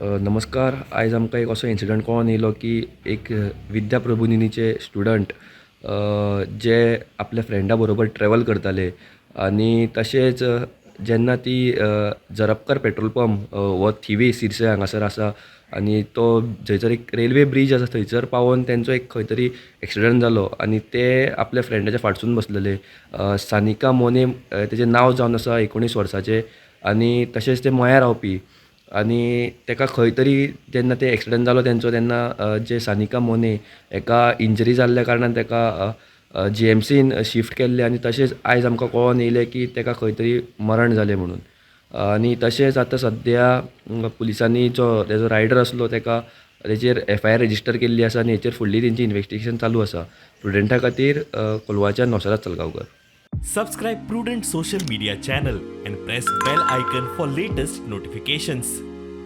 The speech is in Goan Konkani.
नमस्कार. आयज आमकां एक असो इन्सिडंट कळोन येयलो की एक विद्या प्रबोधिनीचे स्टुडंट जे आपल्या फ्रेंडा बरोबर ट्रॅवल करताले आनी तशेंच जेन्ना ती जरपकर पेट्रोल पंप हो थिवी सिरसे हांगासर आसा आनी तो जंयसर एक रेल्वे ब्रीज आसा थंयसर पावोन तेंचो एक खंय तरी एक्सिडंट जालो आनी ते आपल्या फ्रेंडाच्या फाटसून बसलेले. सानिका मोने तेजें नांव जावन आसा, 19 वर्साचें आनी तशेंच ते मयां रावपी आनी तेका खंय तरी जेन्ना ते एक्सिडंट जालो तेंचो तेन्ना जे सानिका मोने हेका इंजरी जाल्ल्या कारणान तेका जीएमसीन शिफ्ट केल्लें आनी तशेंच आयज आमकां कळोन येयलें की तेका खंय तरी मरण जालें म्हणून. आनी तशेंच आतां सद्या पुलिसांनी जो तेजो रायडर आसलो तेका तेजेर एफआयआर रेजिस्टर केल्ली आसा आनी हेचेर फुडली तेंची इन्वेस्टिगेशन चालू आसा. प्रुडंटा खातीर कोलवाच्यान नौसराज चलगांवकर. Subscribe Prudent social media channel and press bell icon for latest notifications.